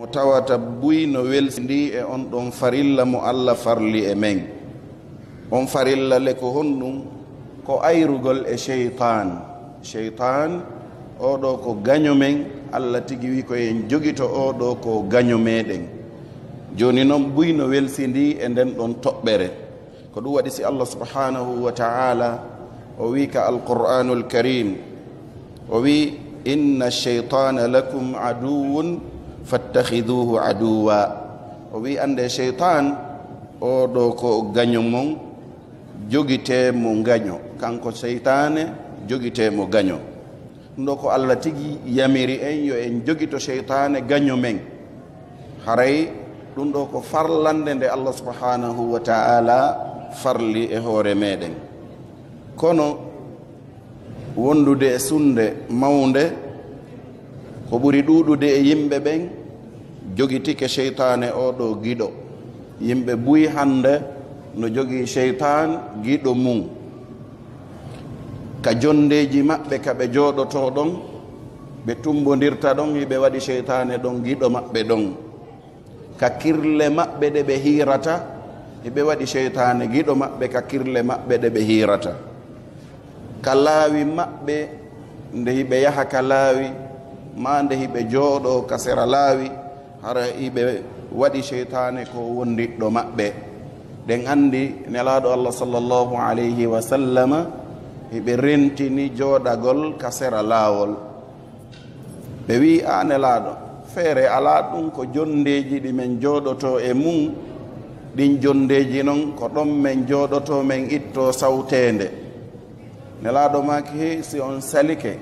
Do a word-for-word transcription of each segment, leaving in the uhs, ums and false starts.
Mo tawata buy no welsindii e on ɗon farilla mo Alla farli e men. On farilla le ko honɗum? Ko ayrugol e seytaan. Seytaan, oo ɗoo ko gaño men, Alla tigi wi ko en jogito oo ɗoo ko gaño meɗen. Jooni non buy no welsindii e nden ɗon toɓɓere. Ko ɗum waɗi si Allah subhanahu wa ta'ala o wi ka Alqur'anul Karim, o wi, "Inna shaytana lakum aduwwun fattakhiduhu aduwwa." O wi, "Annde seytaan, oo ɗoo ko gaño mon, jogitee mo gaño." Kanko seytaane, jogitee mo gaño. Ɗum ɗoo ko Allah tigi yamiri en yo en jogito seytaane gaño men. Haray ɗum ɗoo ko farlande nde Allah subhanahu wa ta'ala farli e hoore meɗen. Kono wondude e sunnde mawnde, ko ɓuri ɗuuɗude e yimɓe ɓen jogitike seytaane oo ɗoo giɗo. Yimɓe buy hannde no jogii seytaan giɗo mum. Ka jonndeeji maɓɓe ka ɓe jooɗotoo ɗon, ɓe tumbondirta ɗon, hiɓe waɗi seytaane ɗon giɗo maɓɓe ɗon. Ka kirle maɓɓe ɗe ɓe hiirata, hiɓe waɗi seytaane giɗo maɓɓe ka kirle maɓɓe ɗe ɓe hiirata. Ka laawi maɓɓe, nde hiɓe yaha ka laawi, maa nde hiɓe jooɗoo ka sera laawi, hara hiɓe waɗi seytaane ko wondiɗɗo maɓɓe. Ɗen anndi Nelaaɗo Allah sallallahu alayhi wa sallama hiɓe rentini jooɗagol ka sera laawol. Ɓe wi'i, "Aa Nelaaɗo, feere alaa, ɗum ko jonndeeji ɗi men jooɗotoo e mum, ɗin jonndeeji non ko ɗon men jooɗotoo men ittoo sawteende." Nelaaɗo maaki, "He, si on salike,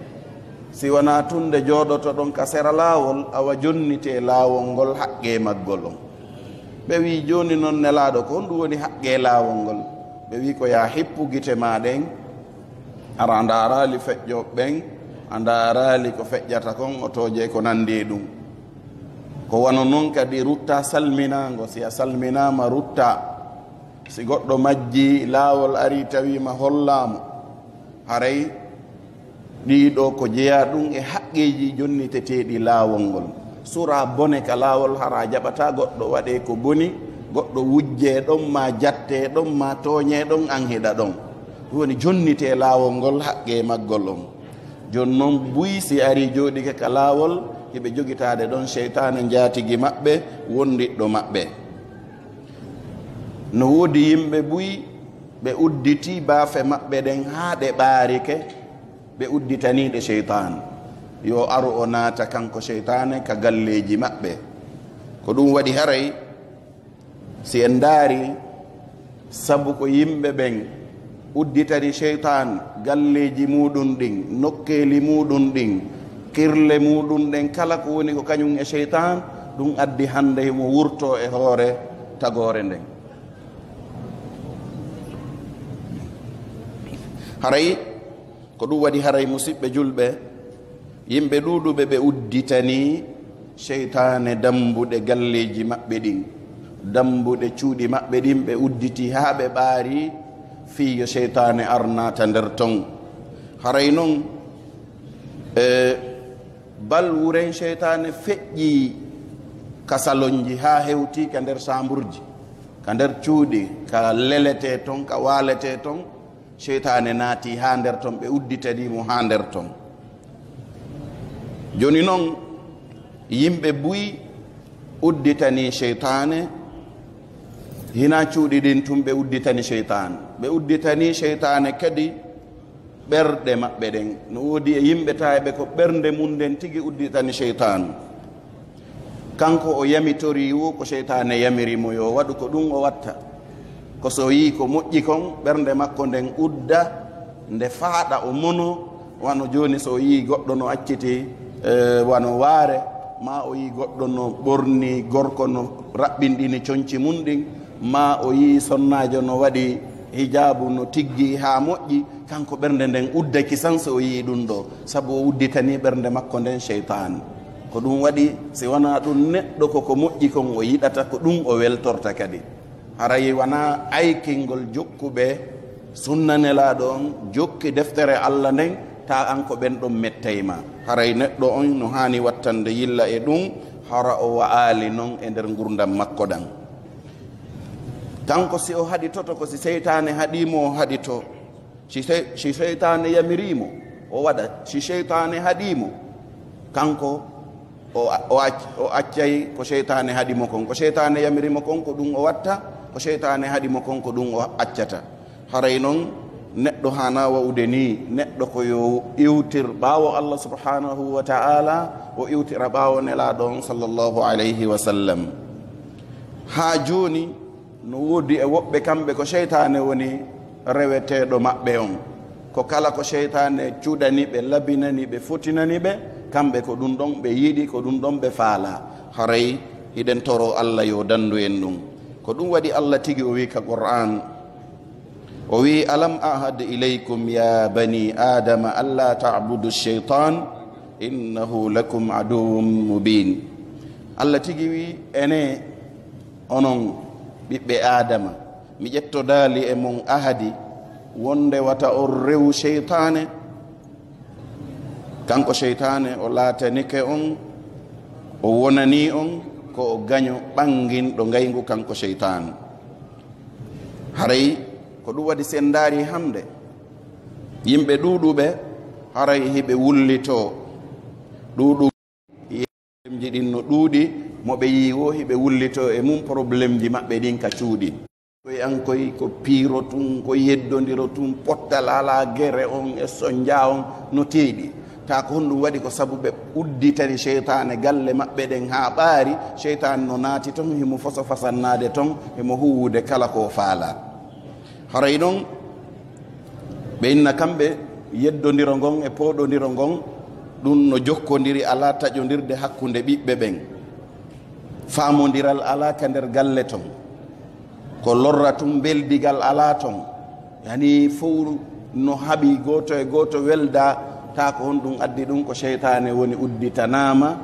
si wanaa tun nde jooɗotoɗon ka sera laawol, awa jonnitee laawol ngol haqqee maggol on." Ɓe wi'i, "Jooni non Nelaaɗo, ko honɗum woni haqqee laawol ngol?" Ɓe wi'i, "Ko yaa hippu gite maa ɗen, hara a ndaaraali feƴƴooɓe ɓen, a ndaaraali ko feƴƴata kon, otooje e ko nanndi e ɗum." Ko wano non kadi ruttaa salminaango, si a salminaama ruttaa. Si goɗɗo majjii, laawol arii tawiima hollaamo, haray ɗii ɗoo ko jeyaa ɗum e haqqeeji jonniteteeɗi laawol ngol. Suraa bone ka laawol, hara a jaɓataa goɗɗo waɗee ko boni, goɗɗo wujjee ɗon, maa jattee ɗon, maa tooñee ɗon, an hiɗa ɗon. Ɗum woni jonnitee laawol ngol haqqee maggol on. Jooni non buy si arii jooɗike ka laawol, hiɓe jogitaade ɗon seytaane njaatigi maɓɓe, wondiɗɗo maɓɓe. No woodi yimɓe buy, ɓe udditii baafe maɓɓe ɗen haa ɗe ɓaarike, ɓe udditanii ɗe seytaan. Yo aru o naata kanko seytaane ka galleeji maɓɓe. Ko ɗum waɗi haray, si en ndaari, sabu ko yimɓe ɓen udditani seytaan galleeji muuɗum ɗin, nokkeeli muuɗum ɗin, kirle muuɗum ɗen, kala ko woni ko kañum e seytaan, ɗum addi hannde himo wurtoo e hoore tagoore nden. Haray, ko ɗum waɗi haray, musiɓɓe julɓe, yimɓe ɗuuɗuɓe ɓe udditanii seytaane dambuɗe galleeji maɓɓe ɗin, dambuɗe cuuɗi maɓɓe ɗin, ɓe udditii haa ɓe ɓaarii fii yo seytaane ar naata nder ton. Haray non, e, bal wuren seytaane feƴƴii ka salonji haa hewtii ka nder saamburji, ka nder cuuɗi, ka leletee ton, ka waaletee ton. Seytaane naati haa nder ton, ɓe udditanii mo haa nder ton. Jooni non, yimɓe buy udditanii seytaane, hinaa cuuɗi ɗin tun ɓe udditanii seytaane. Ɓe udditanii seytaane kadi ɓerɗe maɓɓe ɗen. No woodi e yimɓe taayɓe ko ɓernde mum nden tigi udditanii seytaane. Kanko o yamitorii wo ko seytaane yamiri mo yo waɗu, ko ɗum o watta. Ko so o yii ko moƴƴi kon, ɓernde makko nden udda, nde faaɗa o mono, wano jooni so o yii goɗɗo no acciti, eh, wano waare, maa o yii goɗɗo no ɓorni gorko no raɓɓinɗini conci mum ɗin, maa o yii sonnaajo no waɗi hijaabu no tiggi haa moƴƴi, kanko ɓernde nden uddaki san so o yii ɗum ɗoo, sabu o udditanii ɓernde makko nden seytaane. Ko ɗum waɗi, si wanaa ɗum, neɗɗo ko ko moƴƴi kon o yiɗata, ko ɗum o weltorta kadi. Haray wanaa aykingol jokkuɓe sunna Nelaaɗo on, jokki deftere Alla nden, taa an ko ɓen ɗon mettay ma. Haray neɗɗo on no haani wattande yilla e ɗum, hara o wa'aali non e nder ngurndam makko ɗan. Kanko si o haɗitoto ko si seytaane haɗii mo o haɗito. Si sey-, si seytaane yamirii mo, o waɗa. Si seytaane haɗii mo, kanko o, o ac-, o accay ko seytaane haɗi mo kon. Ko seytaane yamiri mo kon, ko ɗun o watta. Ko seytaane haɗi mo kon, ko ɗun o accata. Haray non, neɗɗo haanaa wa'ude nii, neɗɗo ko yo iwtir ɓaawo Allah subhanahu wa ta'ala, o iwtira ɓaawo Nelaaɗo on sallallahu alayhi wa sallam. Haa jooni, no woodi e woɓɓe kamɓe ko seytaane woni reweteeɗo maɓɓe on. Ko kala ko seytaane cuɗani ɓe, labinani ɓe, fotinani ɓe, kamɓe ko ɗun ɗon ɓe yiɗi, ko ɗun ɗon ɓe faalaa. Haray hiɗen toroo Allah yo danndu en ɗun. Ko ɗun waɗi Allah tigi o wi'i ka Qur'aan, o wi'i, "Alam ahad ilaykum ya bani Adama alla ta'budu shaytan, innahu lakum aduwwun mubin." Allah tigi wi'i, ene onon ɓiɓɓe Aadama, mi ƴettodaali e mon ahadi wonde wata on rewu seytaane. Kanko seytaane o laatanike on, o wonanii on ko o gaño ɓannginɗo ngayngu kanko seytaane. Haray ko ɗun waɗi si en ndaari hannde, yimɓe ɗuuɗuɓe haray hiɓe wullitoo, ɗuuɗu- Problemji ɗin no ɗuuɗi, mo ɓe yi'i woo hiɓe wullitoo e mun, problemji maɓɓe ɗin ka cuuɗi. Koy an koy ko piiro tun, ko yeddondiro tun, pottal alaa gere on e sonja on no teeɗi. Taa ko honɗun waɗi? Ko sabu ɓe udditani seytaane galle maɓɓe ɗen haa ɓaari, seytaane no naati ton, himo foso fasannaade ton, himo huuwude kala ko o faalaa. Haray non, ɓe inna kamɓe yeddondiro ngon e pooɗondiro ngon, ɗun no jokkondiri, alaa taƴondirde hakkunde ɓiɓɓe ɓen. Faamondiral alaa ka nder galle ton. Ko lorra tun, beldigal alaa ton. Yani fow no haɓi, gooto e gooto weldaa. Taa ko honɗun addi ɗun? Ko seytaane woni udditanaama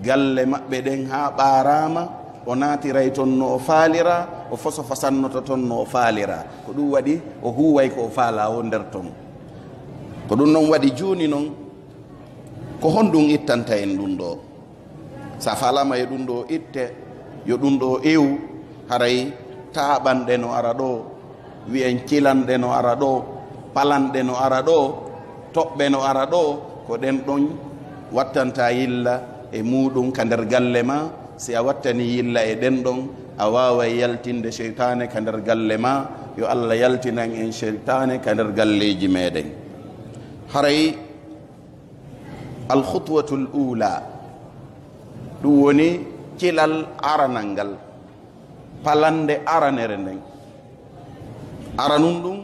galle maɓɓe ɗen haa ɓaaraama. O naatiray ton no o faaliraa, o foso fasannoto ton no o faaliraa. Ko ɗun waɗi o huuway ko o faalaa woo nder ton. Ko ɗun non waɗi jooni non, ko honɗun ittanta en ɗun ɗoo? Si a faalaama e ɗun ɗoo itte, yo ɗun ɗoo iwu, haray taaɓanɗe no ara ɗoo, wi'en cilanɗe no ara ɗoo, palanɗe no ara ɗoo, toɓɓe no ara ɗoo, ko ɗen ɗon wattanta yilla e muuɗun ka nder galle maa. Si a wattanii yilla e ɗen ɗon, a waaway yaltinde seytaane ka nder galle maa. Yo Allah yaltinan en seytaane ka nder galleeji meɗen. Haray al-khutwatul ula, ɗun woni cilal aranal ngal, palannde aranere nden. Aranun ɗun,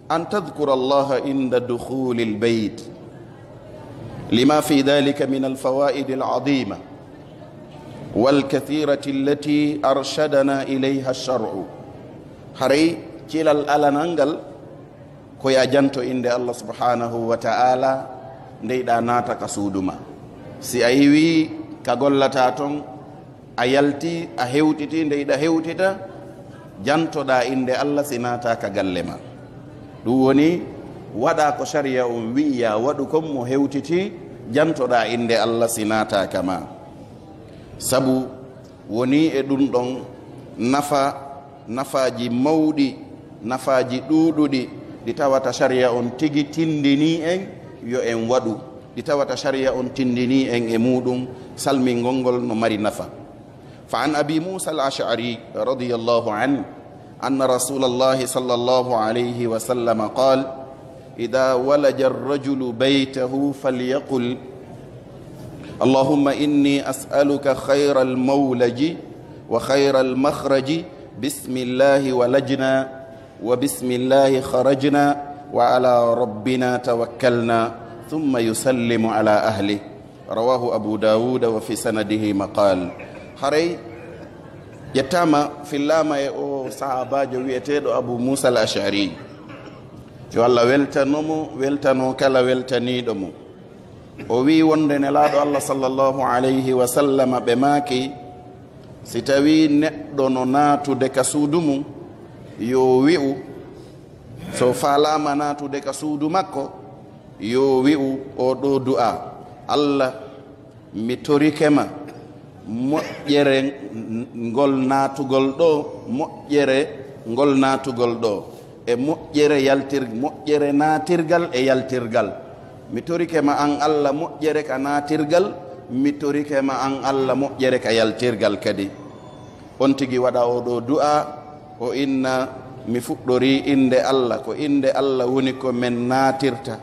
an tadhkura Allaha inda dukhulil bayt, lima fi dhalika min al-fawaid al-azima wal kathirati allati arshadana ilayha ash-shar'u. Haray cilal alanal ngal, ko yo a janto innde Allah subhanahu wa ta'ala, nde hiɗa naata ka suudu maa. Si a iwii ka gollataa ton, a yaltii, a hewtitii, nde hiɗa hewtita, jantoɗaa innde Allah si naataa ka galle maa. Ɗun woni, waɗaa ko sariya on wi'i yo a waɗu kon, mo hewtitii, jantoɗaa innde Allah si naataa ka maa. Sabu wonii e ɗun ɗon nafa, nafaaji mawɗi, nafaaji ɗuuɗuɗi, ɗi tawata sariya on tigi tindinii en yo en waɗu, ɗi tawata sariya on tindinii en e muuɗun, salmingol ngol no mari nafa. Fa an Abi Muusa al-Ash'ari radiyallahu anhu, أن رسول الله صلى الله عليه وسلم قال: إذا ولج الرجل بيته فليقل: اللهم إني أسألك خير المولج وخير المخرج، بسم الله ولجنا وبسم الله خرجنا وعلى ربنا توكلنا، ثم يسلم على أهله. رواه أبو داود وفي سنده مقال. Haray ƴettaama, fillaama e o sahaabaajo wi'eteeɗo Abu Muusa al-Ash'ari, yo Allah weltano mo, weltano kala weltaniiɗo mo. O wi'i wonde Nelaaɗo Allah sallallahu alayhi wa sallam ɓe maaki, si tawii neɗɗo no naatude ka suudu mun, yo wi'u, so faalaama naatude ka suudu makko, yo wi'u oo ɗoo du'aa: Allah, mi torike ma, moƴƴere ngol naatugol ɗo, moƴƴere ngol naatugol ɗo, e moƴƴere yaltir-, moƴƴere naatirgal e yaltirgal. Mi torike ma an Allah moƴƴere ka naatirgal, mi torike ma an Allah moƴƴere ka yaltirgal kadi. On tigi waɗa oo ɗoo du'a, o inna, mi fuɗɗorii innde Allah, ko innde Allah woni ko men naatirta,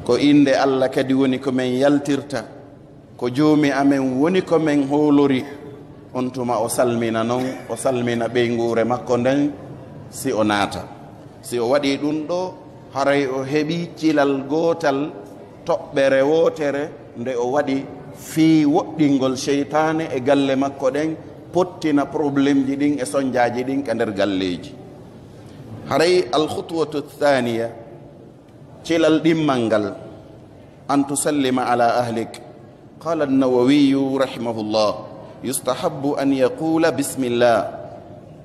ko innde Allah kadi woni ko men yaltirta. Ko Joomi amen woni ko men hoolori. On tuma o salmina non, o salmina ɓeynguure makko nden, si o naata. Si o waɗii ɗun ɗoo, haray o heɓii cilal gootal, toɓɓere wootere nde o waɗi fii woɗɗingol seytaane e galle makko ɗen, pottina problemji ɗin e sonjaaji ɗin ka nder galleeji. Haray al-khutwatu thaniya, cilal ɗimmal ngal, an tusallima ala ahlik. Qala an-Nawawiyu rahimahullah, yustahabbu an yaqula bismillah,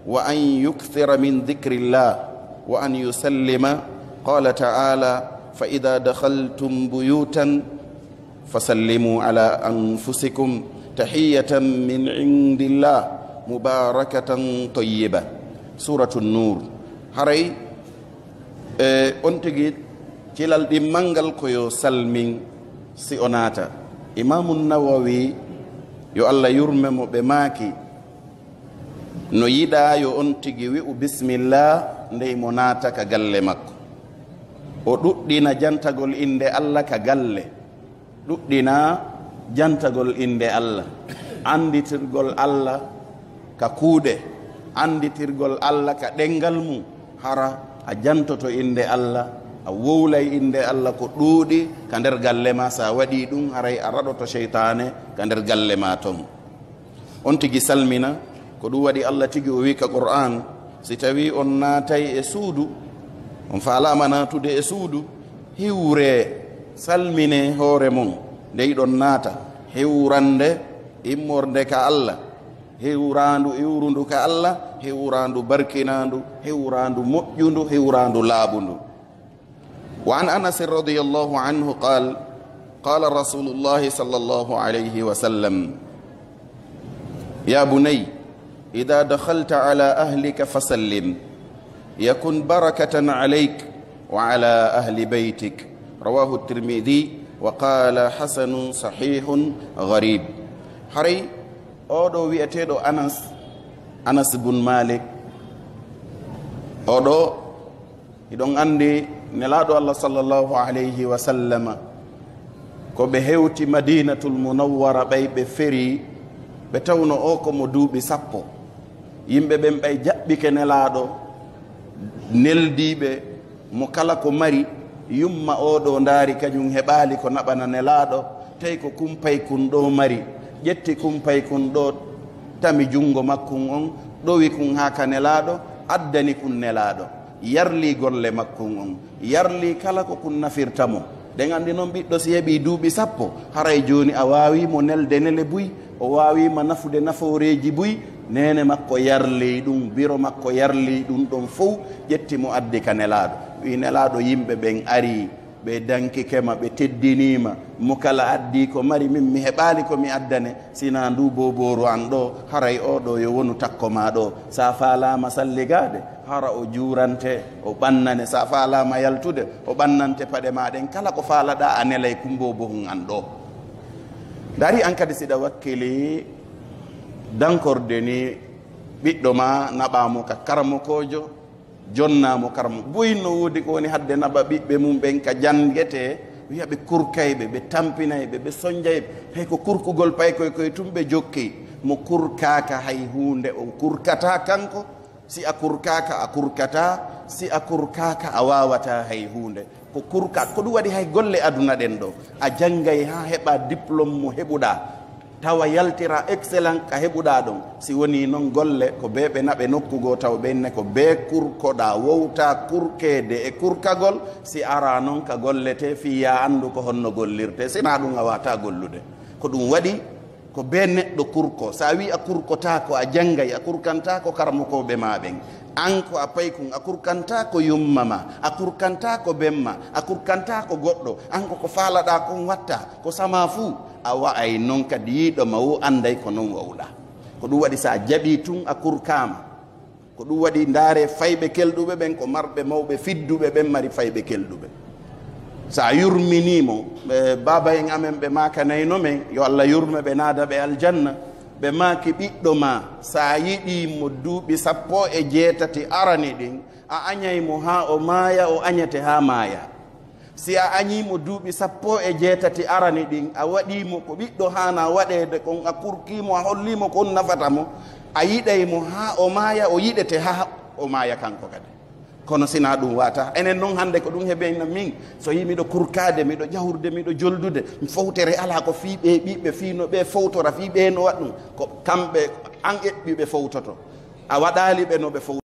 wa an yukthira min dhikrillah, wa an yusallima. Qala ta'ala, fa idha dakhaltum buyutan fasallimu ala anfusikum, tahiyatan min indillah, mubarakatan tayyiba. Suratu Nur. Haray E, on tigi, cilal ɗimmal ngal ko yo salmin si o naata. Imaamu Nawawi, yo Allah yurme mo, ɓe maaki, no yiɗaa yo on tigi wi'u bismillah ndey mo naata ka galle makko. O ɗuɗɗina jantagol innde Allah ka galle. Ɗuɗɗinaa jantagol innde Allah, annditirgol Allah ka kuuɗe, annditirgol Allah ka ɗemngal mum, hara a jantoto innde Allah, a wowlay innde Allah ko ɗuuɗi ka nder galle maa. So a waɗii ɗum, haray a raɗoto seytaane ka nder galle maa ton. On tigi salmina, ko ɗum waɗi Allah tigi o wi'i ka Qur'aan, si tawii on naatay e suudu, on faalaama naatude e suudu, hiwree, salminee hoore mon, nde hiɗon naata, hiwrande immorde ka Allah, hiwraandu iwrundu ka Allah, hiwraandu barkinaandu, hiwraandu moƴƴundu, hiwraandu laaɓundu. وعن أنس رضي الله عنه قال: قال رسول الله صلى الله عليه وسلم: يا بني، إذا دخلت على أهلك فسلم، يكن بركة عليك وعلى أهل بيتك. رواه الترمذي وقال: حسن صحيح غريب. Haray oo ɗoo wi'eteeɗo Anas, Anas bun Malik, oo ɗoo Hiɗon anndi Nelaaɗo Allah sallallahu alayhi wa sallama, ko ɓe hewti Madinatul Munawwara, ɓay ɓe ferii, ɓe tawno oo ko mo duuɓi sappo. Yimɓe ɓen ɓay jaɓɓike Nelaaɗo, neldii ɓe, mo kala ko mari, yumma oo ɗoo ndaari, kañum heɓaali ko naɓana Nelaaɗo, tawi ko kumpay kun ɗoo mari, ƴetti kumpay kun ɗoo, tami junngo makkun on, ɗowi kun haa ka Nelaaɗo, addani kun Nelaaɗo. Yarlii golle makkun on, yarlii kala ko kun nafirta mo. Ɗen anndi non ɓiɗɗo si heɓii duuɓi sappo, haray jooni a waawii mo nelde nele buy, o waawii ma nafude nafooreeji buy. Neene makko yarlii ɗum, biro makko yarlii ɗum ɗon fow, ƴetti mo addi ka Nelaaɗo. Wi'i Nelaaɗo, yimɓe ɓen arii, ɓe dankike ma, ɓe teddinii ma, mo kala addii ko mari, min mi heɓaali ko mi addane. Sinaa nduu boobooru an ɗoo, haray oo ɗoo yo wonu takko maa ɗoo. Si a faalaama salligaade, hara o juurante, o ɓannane. Si a faalaama yaltude, o ɓannante paɗe maa ɗen. Kala ko faalaɗaa, a nelay kun boobohun an ɗoo. Ndaari an kadi, si ɗa wakkili dankorde ni, ɓiɗɗo maa naɓaa mo ka karamokoojo, jonnaa mo karam. Buy no woodi ko woni hadde naɓa ɓiɓɓe mum ɓen ka janngetee, wi'a ɓe kurkay ɓe, ɓe tampinay ɓe, ɓe sonjay ɓe. Hay ko kurkugol paykoy koy tun ɓe jokki. Mo kurkaaka hay huunde, o kurkataa kanko. Si a kurkaaka, a kurkataa. Si a kurkaaka, a waawataa hay huunde. Ko kurka, ko ɗum waɗi hay golle aduna ɗen ɗoo, a janngay haa heɓaa diplôme mo heɓuɗaa, tawa yaltiraa excellent ka heɓuɗaa ɗon. Si wonii non golle, ko bee ɓe naɓe nokku goo, taw ɓen ne ko bee kurkoɗaa, wowtaa kurkeede e kurkagol, si araa non ka golle tee fii yaa anndu ko honno gollirtee, sinaa ɗum a waawataa gollude. Ko ɗum waɗi Ko bee neɗɗo kurko. So a wii a kurkotaako, a janngay, a kurkantaako karamokooɓe maa ɓen. An ko a paykun, a kurkantaako yumma maa, a kurkantaako ben maa, a kurkantaako goɗɗo. An ko ko faalaɗaa kon waɗtaa, ko samaa fuu, a wa'ay non kadi yiiɗo ma woo annday ko non wa'uɗaa. Ko ɗum waɗi so a jaɓii tun a kurkaama. Ko ɗum waɗi, ndaaree fayɓe kelɗuɓe ɓen, ko marɓe mawɓe fidduɓe ɓen, mari fayɓe kelɗuɓe. So a yurminii mo, ɓe, baaba en amen ɓe maakanayno men, yo Allah yurme ɓe, naada ɓe aljanna, ɓe maaki, ɓiɗɗo maa, so a yiɗii mo duuɓi sappo e jeetati arani ɗin, a añay mo haa o maaya, o añete haa maaya. Si a añii mo duuɓi sappo e jeetati arani ɗin, a waɗii mo ko ɓiɗɗo haanaa waɗeede kon, a kurkii mo, a hollii mo ko on nafata mo, a yiɗay mo haa o maaya, o yiɗete haa o maaya kanko kadi. Kono sinaa ɗum waataa. Enen non hannde ko ɗum heɓeyna min. So yii miɗo kurkaade, miɗo jahrude, miɗo joldude, fowtere alaa ko fii ɓee ɓiɓɓe, fii no ɓee fowtora, fii ɓee no waɗ ɗum. Ko kamɓe an eɓɓi ɓe fowtoto. A waɗaali ɓe no ɓe fowtora.